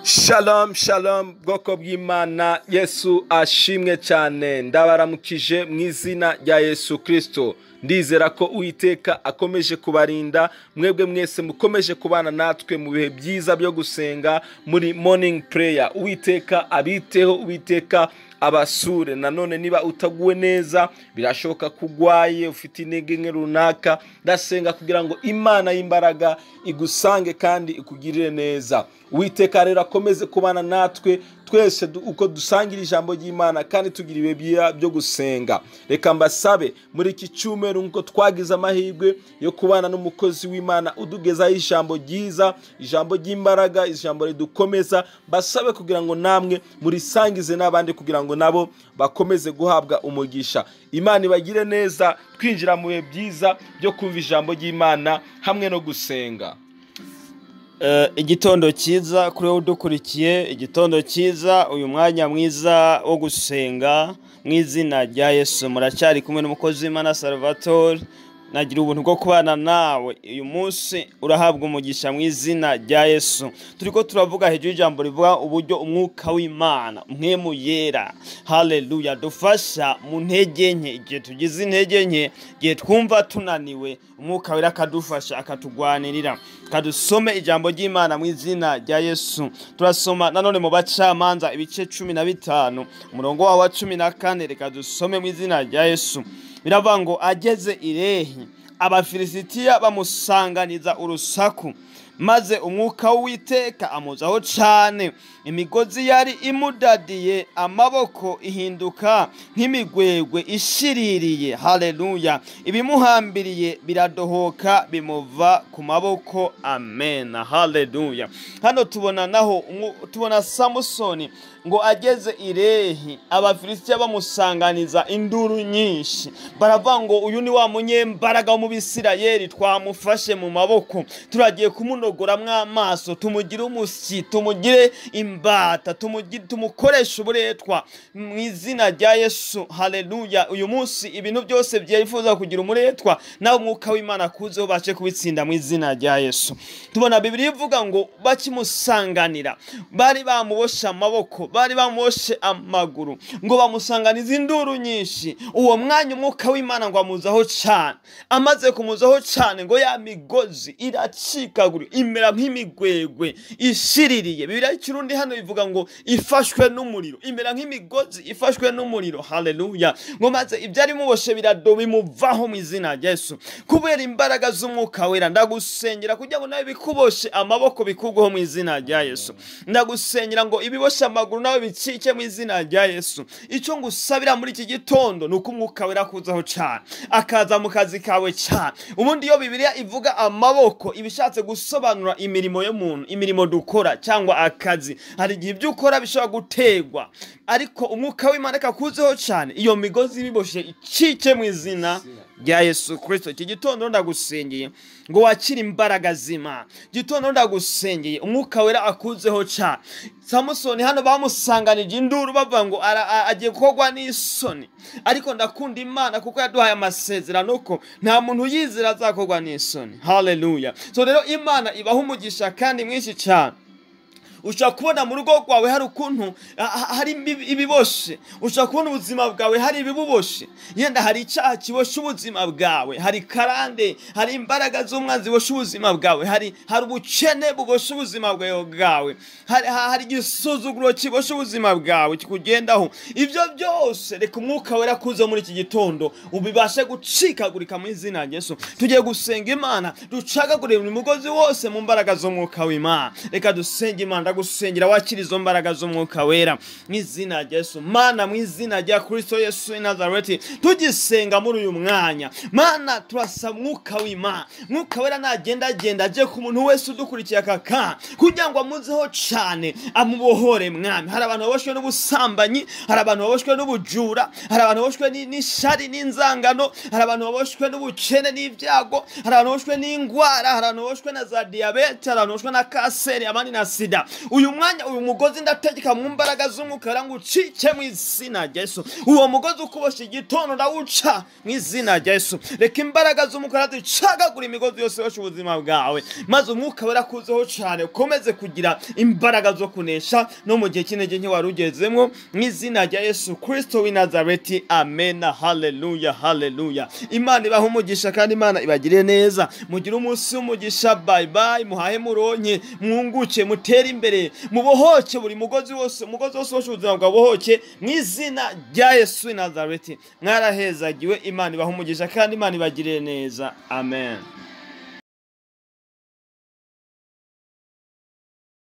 Shalom shalom, bwoko bw'Imana, Yesu ashimwe cyane. Ndabaramukije mu izina rya Yesu Kristo. Ndizera ko Uwiteka akomeje kubarinda mwebwe mwese mukomeje kubana natwe mu bihe byiza byo gusenga muri morning prayer. Uwiteka abiteho, Uwiteka abasure. Nanone niba utaguwe neza, birashoboka kugwaye, ufite intege nke runaka, ndasenga kugira ngo Imana y'imbaraga igusange kandi ikugirire neza. Uwiteka rero akomeze kubana natwe twese uko dusangira ijambo ry'Imana kandi tugira ibihe byiza byo gusenga. Reka mbasabe muri iki cyumweru, nk'uko twagize amahirwe yo kubana n'umukozi w'Imana udugezaho ijambo ryiza, ijambo ry'imbaraga, ijambo ridukomeza, basabe kugira ngo namwe murisangize n'abandi kugira ngo nabo bakomeze guhabwa umugisha. Imana ibagire neza, twinjira mu bihe byiza byo kumva ijambo ry'Imana hamwe no gusenga. Igitondo cyiza kuri wowe udukurikiye, igitondo cyiza, uyu mwanya mwiza wo gusenga mu izina rya Yesu. Muracyari kumwe n'umukozi w'Imana Salvatore. Nagira ubuntu bwo kubana nawe uyu munsi, urahabwa umugisha mu izina rya Yesu. Turiko turavuga hejuru y'ijambo rivuga uburyo umwuka w'Imana, Mpwemu Yera, haleluya, dufasha mu ntege nke. Igihe tugize intege nke, igihe twumva tunaniwe, umwuka wera akadufasha, akatugwanirira. Kadusome ijambo ry'Imana mu izina rya Yesu. Turasoma nanone mu Bacamanza ibice 15, umurongo wawo wa 14. Reka dusome mu izina rya Yesu. Biravuga ngo: ageze i Lehi, Abafilisitiya bamusanganiza urusaku, maze umwuka w'Uwiteka amuzaho cane, imigozi yari imudadiye amaboko ihinduka nk'imigwegwe ishiririye, haleluya, ibimuhambiriye biradohoka bimuva ku maboko. Amen, haleluya. Hano tubona naho tubona Samusoni ngo ageze i Lehi, Abafilisitiya bamusanganiza induru nyinshi, baravuga ngo: uyu ni wa munyembaraga wo mu Bisirayeli, twamufashe mu maboko, turagiye kumunogoramwo amaso, tumugire umusyi, tumugire imbata, tumukoreshe uburetwa mu izina rya Yesu. Haleluya. Uyu munsi ibintu byose byifuza kugira umuretwa, nawe umwuka w'Imana akuzeho ubashe kubitsinda mu izina rya Yesu. Tubona Bibiliya ivuga ngo bakimusanganira, bari bamuboshe amaboko, bari bamuboshe amaguru, ngo bamusanganize induru nyinshi. Uwo mwanya umwuka w'Imana ngo amuzaho cyane. Amaze kumuzaho cyane, ngo ya migozi iracikagura, imera nk'imigwegwe ishiririye. Bibiliya y'Ikirundi hano ivuga ngo ifashwe n'umuriro, imera nk'imigozi ifashwe n'umuriro. Haleluya. Ngo maze ibyari bimuboshe birado bimuvaho mu izina rya Yesu, kubera imbaraga z'umwuka wera. Ndagusengera kugira ngo nawe bikuboshe amaboko bikugweho mu izina rya Yesu. Ndagusengera ngo ibiboshe amaguru nawe bicike mu izina rya Yesu. Icyo ngusabira muri iki gitondo ni uko umwuka wera akuzaho cyane, akaza mu kazi kawe cyane. Ubundi iyo Bibiliya ivuga amaboko, iba ishatse gusobanura imirimo y'umuntu, imirimo dukora cyangwa akazi. Hari igihe ibyo ukora bishobora gutegwa, ariko umwuka w'Imana akakuzeho cyane, iyo migozi ibiboshe icike mu izina rya Yesu Kristo. Iki gitondo ndagusengeye ngo wakire imbaraga z'Imana. Gitondo ndagusengeye umwuka wera akuzeho cyane. Samusoni hano bamusanganije induru, bavuga ngo agiye gukorwa n'isoni, ariko ndakunda Imana kuko yaduhaye amasezerano ko nta muntu yizera azakorwa n'isoni. Haleluya. So rero Imana ibaha umugisha kandi mwinshi cyane. Ushobora kubona mu rugo rwawe hari ukuntu hari ibiboshe, ushobora kubona ubuzima bwawe hari ibibuboshe, yenda hari icyaha kiboshe ubuzima bwawe, hari karande, hari imbaraga z'umwanzi ziboshe ubuzima bwawe, hari ubukene buboshe ubuzima bwawe, hari igisuzuguro kiboshe ubuzima bwawe kikugendaho. Ibyo byose reka umwuka wera kuza muri iki gitondo ubibashe gucikagurika mu izina rya Yesu. Tugiye gusenga Imana ducagagure buri mugozi wose mu mbaraga z'umwuka w'Imana. Reka dusenge Imana. Ndagusengera wakira izo mbaraga z'umwuka wera mu izina rya Yesu. Mana, mu izina rya Kristo Yesu i Nazareti, tugisenga muri uyu mwanya, Mana, turasaba umwuka w'Imana, mwuka wera nagenda agenda aje ku muntu wese udukurikiye aka kanya, kugira ngo amuzeho cyane, amubohore. Mwami, hari abantu baboshwe n'ubusambanyi, hari abantu baboshwe n'ubujura, hari abantu baboshwe n'ishari n'inzangano, hari abantu baboshwe n'ubukene n'ibyago, hari abantu baboshwe n'indwara, hari abantu baboshwe na za diyabete, hari abantu baboshwe na kanseri, abandi na sida. Uyu mwanya uyu mugozi ndategeka mu mbaraga z'umwuka ngo ucike mu izina rya Yesu. Uwo mugozi ukuboshye igitondo ndawuca mu izina rya Yesu. Reka imbaraga z'umwuka zicagagura imigozi yose yoshe ubuzima bwawe, maze umwuka werakuzeho cyane, ukomeze kugira imbaraga zo kunesha no mu gihe cy'intege nke wari ugezemo, mu izina rya Yesu Kristo w'i Nazareti. Amena. Haleluya, haleluya. Imana ibahe umugisha kandi Imana ibagire neza. Mugire umunsi w'umugisha. Bye bye. Muhahe, muronke, mwunguke, mutere imbere, mubohoke buri mugozi wose, umugozi wose wose ubuzima bwawe bohoke mu izina rya Yesu w'i Nazareti. Mwarahezagiwe. Imana ibahe umugisha kandi Imana ibagirire neza. Amen.